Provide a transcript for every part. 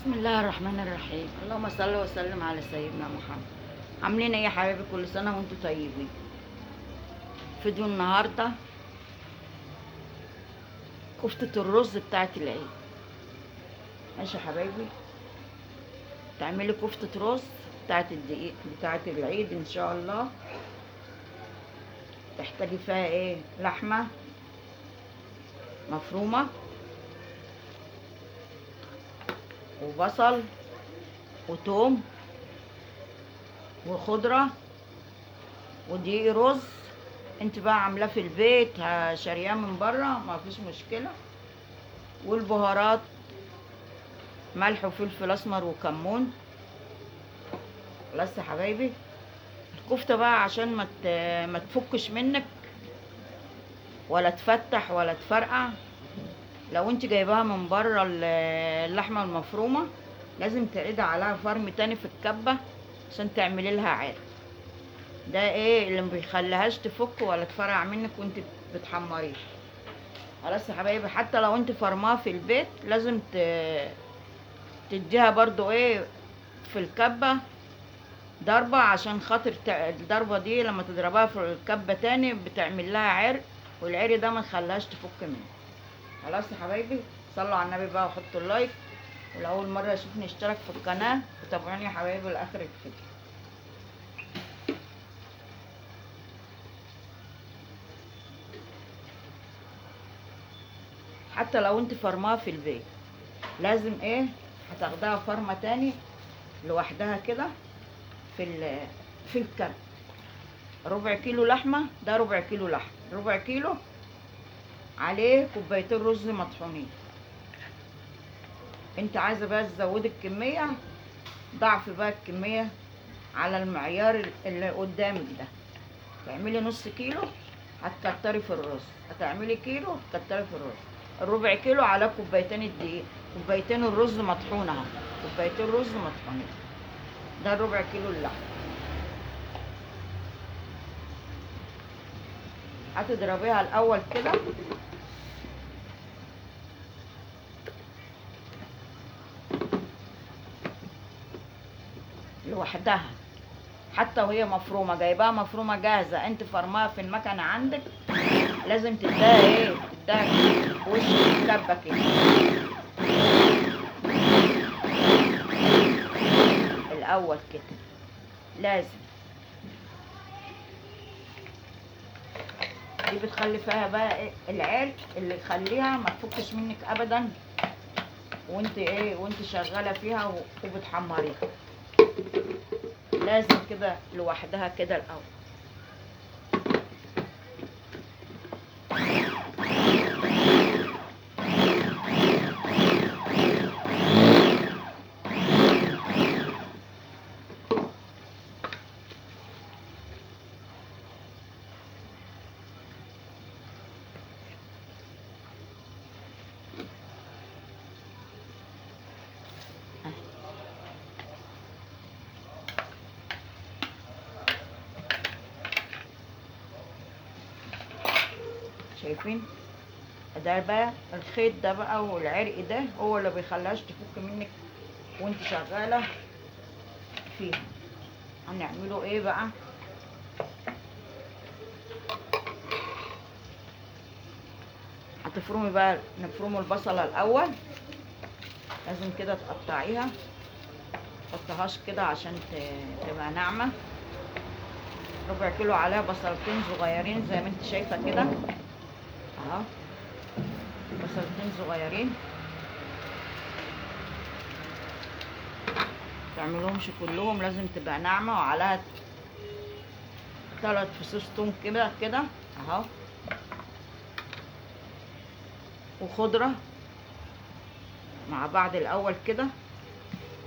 بسم الله الرحمن الرحيم. اللهم صل وسلم على سيدنا محمد. عاملين ايه يا حبايبي؟ كل سنة وانتم طيبين. فيديو النهارده كفته الرز بتاعت العيد. ماشي يا حبايبي، تعملي كفته رز بتاعت الدقيق بتاعت العيد ان شاء الله. تحتاجي فيها ايه؟ لحمه مفرومه وبصل وتوم وخضره ودقيق رز. انت بقى عاملاه في البيت، شارياه من بره ما فيش مشكلة. والبهارات ملح وفلفل اسمر وكمون. خلاص يا حبايبي، الكفتة بقى عشان ما تفكش منك ولا تفتح ولا تفرقع. لو انت جايباها من بره اللحمة المفرومه لازم تعيد عليها فرم تاني في الكبه عشان تعملي لها عرق. ده ايه اللي ما بيخليهاش تفك ولا تفرقع منك وانت بتحمريها. خلاص يا حبايبي، حتى لو انت فرماها في البيت لازم تديها برضو ايه في الكبه ضربه، عشان خاطر الضربة دي لما تضربها في الكبه تاني بتعمل لها عرق، والعرق ده ما تخليهاش تفك منك. خلاص يا حبايبي، صلوا على النبي بقى وحطوا اللايك، ولأول مرة يشوفني اشترك في القناة وتابعوني يا حبايبي لآخر الفيديو. حتى لو انت فرماها في البيت لازم ايه هتاخدها فرمة تاني لوحدها كده في الكب. ربع كيلو لحمة، ده ربع كيلو لحمة، ربع كيلو عليه كوبايتين رز مطحونين. انت عايزه بقى تزودي الكمية، ضعف بقى الكمية على المعيار اللي قدامك ده. تعملي نص كيلو هتكتري في الرز، هتعملي كيلو هتكتري في الرز. الربع كيلو على كوبايتين الدقيق، كوبايتين الرز مطحون اهو، كوبايتين رز مطحونين. ده الربع كيلو اللحمة. هتضربيها الاول كده لوحدها، حتى وهي مفرومه، جايباها مفرومه جاهزة انت فرماها في المكنه عندك، لازم تديها ايه، تديها وش الكبه كده الاول كده لازم. دي بتخلي فيها بقى ايه العرق اللي يخليها ما تفكش منك ابدا وانت ايه وانت شغالة فيها وبتحمريها. لازم كده لوحدها كده الاول. شايفين ده بقى الخيط ده بقى والعرق ده هو اللي بيخليهاش تفك منك وانت شغالة فيها. هنعمله ايه بقى؟ هتفرمي بقى، نفرموا البصله الاول. لازم كده تقطعيها، متحطهاش كده عشان تبقى ناعمة. ربع كيلو عليها بصلتين صغيرين زي ما انت شايفه كده اهو، بصلتين صغيرين. تعملهمش كلهم، لازم تبقى ناعمة. وعليها 3 فصوص توم كده كده اهو، وخضره مع بعض الاول كده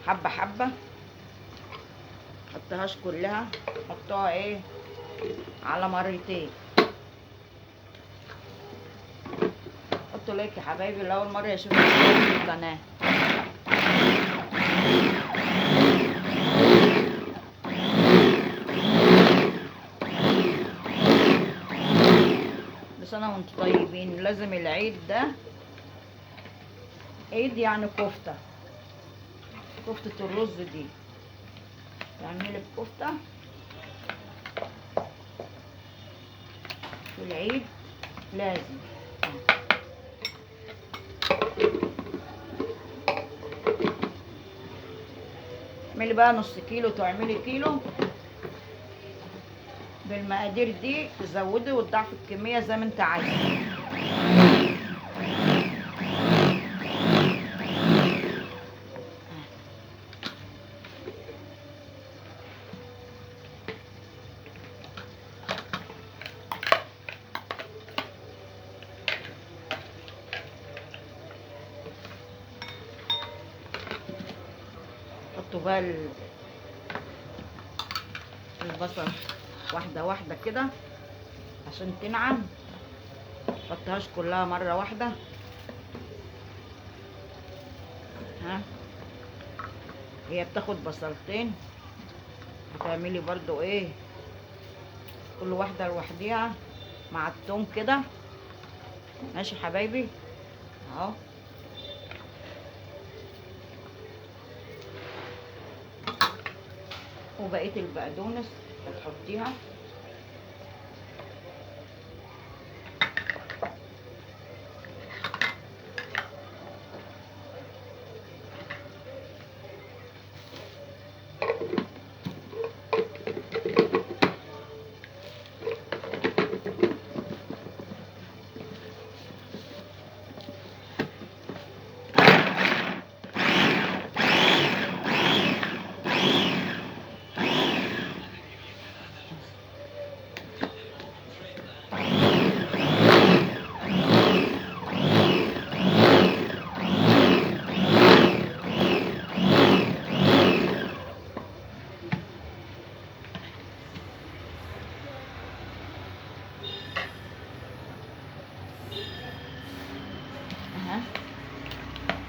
حبه حبه، حطهاش كلها، حطها ايه على مرتين. حطوا لايك يا حبايبي لاول مرة يشوفوا القناة. كل سنة وانتم طيبين. لازم العيد ده عيد يعني كفته، كفتة الرز دي. تعملي الكفتة في العيد لازم. اعملي بقى نص كيلو، تعملي كيلو بالمقادير دي، تزودي وتضاعفي الكمية زي ما انت عايزة. حطوا بقى البصل واحدة واحدة كده عشان تنعم، متحطهاش كلها مرة واحدة. ها هي بتاخد بصلتين، هتعملي برضو ايه كل واحدة لوحديها مع التوم كده. ماشي حبايبي اهو. وبقية البقدونس هتحطيها.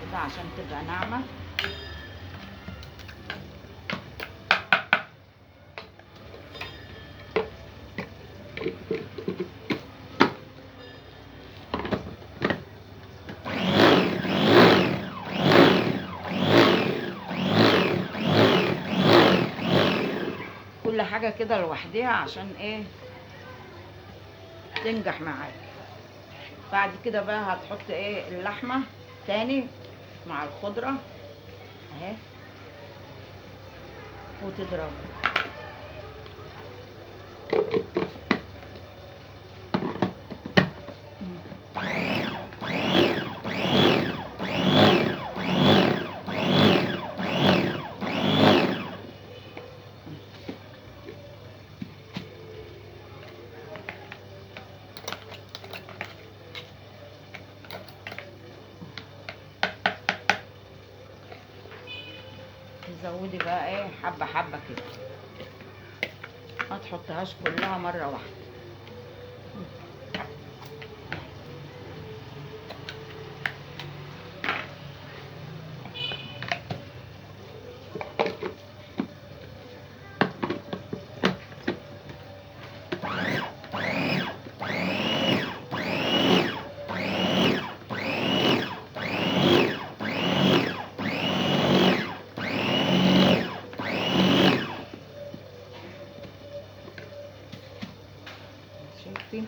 كده عشان تبقى ناعمة. كل حاجة كده لوحديها عشان ايه تنجح معاك. بعد كده بقى هتحط ايه اللحمة تاني مع الخضرة اهي وتضربها. تزودي بقى ايه حبة حبة كده، ما تحطهاش كلها مرة واحدة. شايفين؟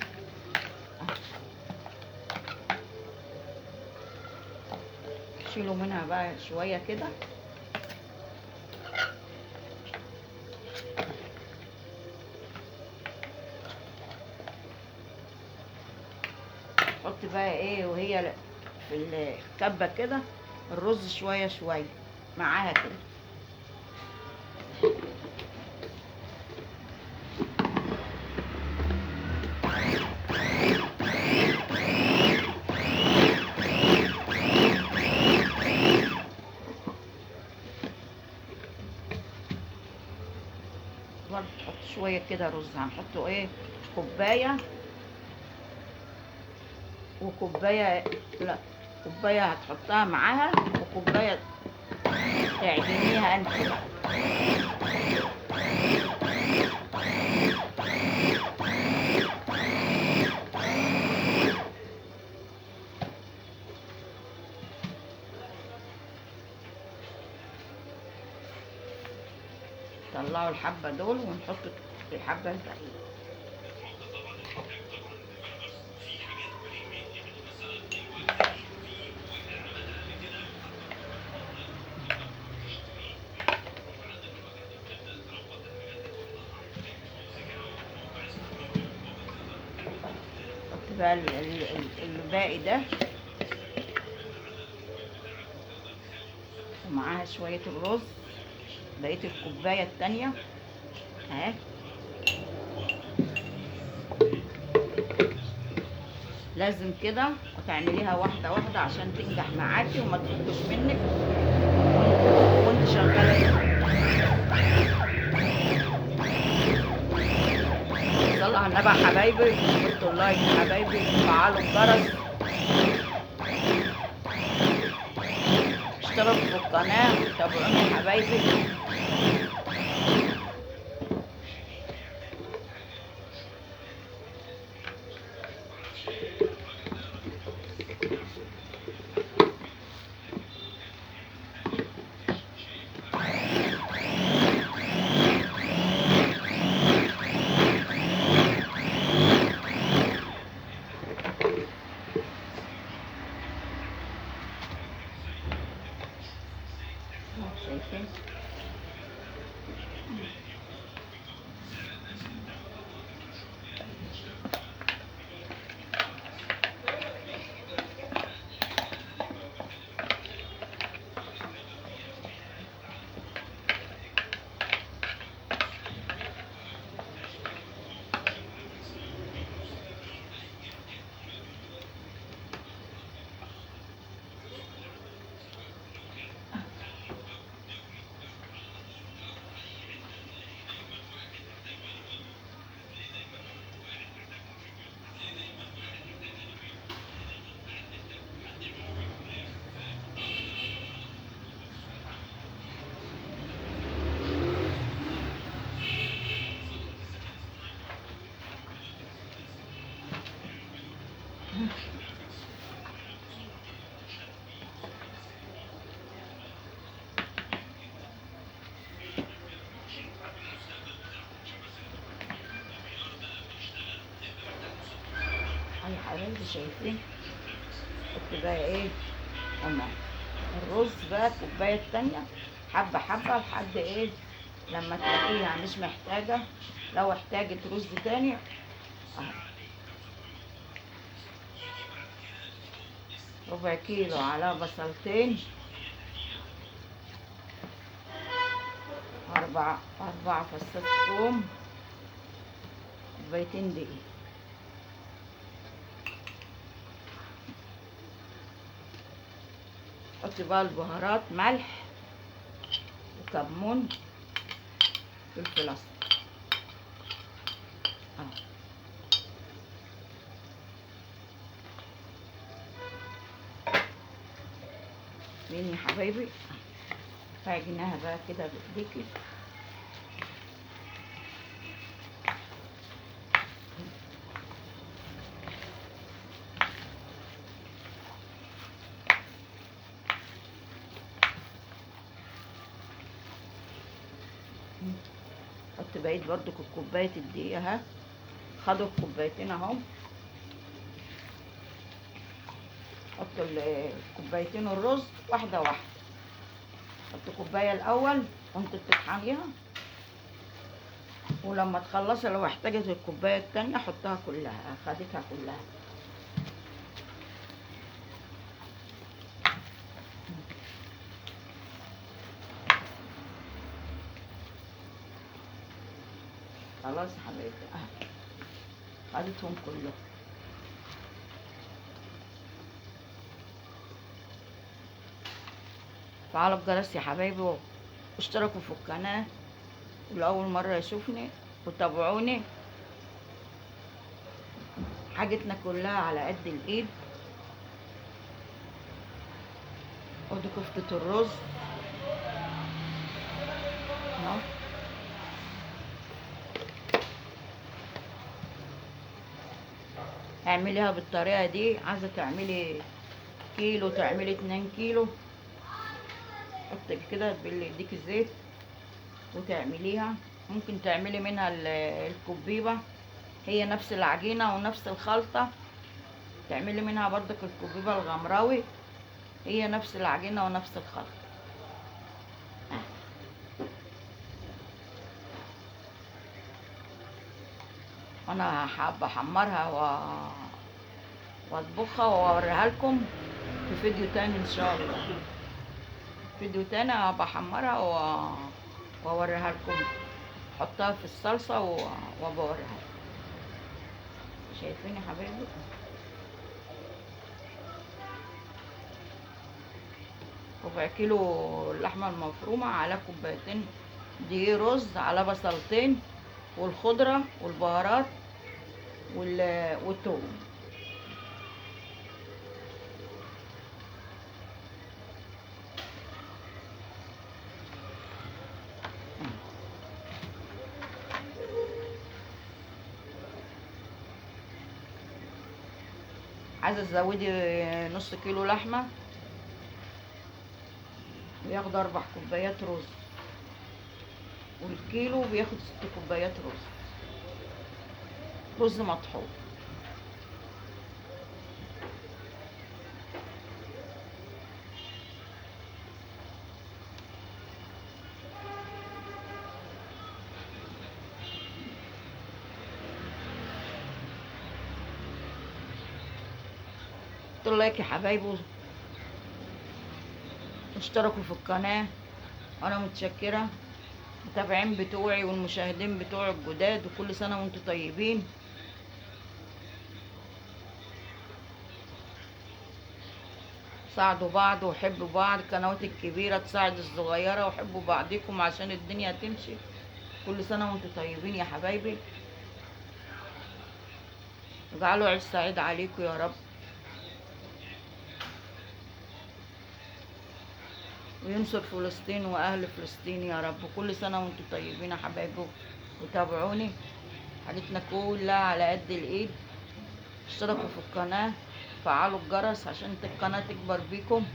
شيلوا منها بقى شوية كده. حط بقى ايه وهي في الكبة كده الرز شوية شوية معاها كده. برضه تحط شوية كده رز، هنحطه ايه كوباية وكوباية، لا كوباية هتحطها معاها وكوباية تعجنيها انت بقى. طلعوا الحبة دول ونحط الحبة الباقية. بقى الباقي ده ومعاها شوية الرز، بقية الكوباية التانية اهي. لازم كده وتعمليها واحدة واحدة عشان تنجح معاكي وما تفكش منك وانت شغالة. صلوا على النبي يا حبايبي، حطوا اللايك يا حبايبي، وفعلوا الجرس، اشتركوا في القناة وتابعوني يا حبايبي. شايفين؟ يا حبايبي شايفين؟ حط بقى ايه تمام الرز بقى الكوباية التانية حبه حبه لحد ايه لما تلاقيها مش محتاجه. لو احتاجت رز تاني اهو ربع كيلو على بصلتين، اربع فصات ثوم، كوبايتين دقيق. حطي بقى البهارات، ملح وكمون، فلفل اسمر اهو. مين يا حبايبي؟ عجناها بقى كده بايديكي. حط بقيت برضو كوباية الدقيق اهي، خدوا الكوبايتين اهو. حط الكوبايتين الرز واحدة واحدة، حط كوباية الاول وانت بتطحنيها، ولما تخلصي لو احتاجت الكوباية التانية حطها كلها، خدتها كلها. خلاص يا حبايبي اهي خدتهم كلهم. فعلوا الجرس يا حبايبي واشتركوا في القناة ولأول مرة يشوفني وتابعوني. حاجتنا كلها على قد الايد. ودي كفتة الرز اهو. اعمليها بالطريقة دي، عايزة تعملي كيلو تعملي 2 كيلو. حطي كده باللي يديك الزيت. وتعمليها. ممكن تعملي منها الكبيبة، هي نفس العجينة ونفس الخلطة، تعملي منها برضك الكبيبة الغمراوي، هي نفس العجينة ونفس الخلطة. انا حابة احمرها واطبخها واوريها لكم في فيديو تاني ان شاء الله. فيديو تاني هبقى احمرها واوريها لكم، احطها في الصلصة وبوريها لكم. شايفين يا حبايبي؟ ربع كيلو اللحمة المفرومة على كوبايتين دقيق رز على بصلتين والخضرة والبهارات والثوم. عايزة تزودي نص كيلو لحمة، بياخد 4 كوبايات رز، والكيلو بياخد 6 كوبايات رز مطحون. حطوا لايك يا حبايبي واشتركوا في القناة، وانا متشكرة المتابعين بتوعي والمشاهدين بتوعي الجداد، وكل سنة وانتم طيبين. ساعدوا بعض وحبوا بعض، القنوات الكبيرة تساعد الصغيرة، وحبوا بعضكم عشان الدنيا تمشي. كل سنة وانتم طيبين يا حبايبي، اجعلوا عيد سعيد عليكم يا رب، وينصر فلسطين واهل فلسطين يا رب. كل سنة وانتم طيبين يا حبايبي، وتابعوني، حاجتنا كلها على قد الايد. اشتركوا في القناة، فعلوا الجرس عشان القناة تكبر بيكم.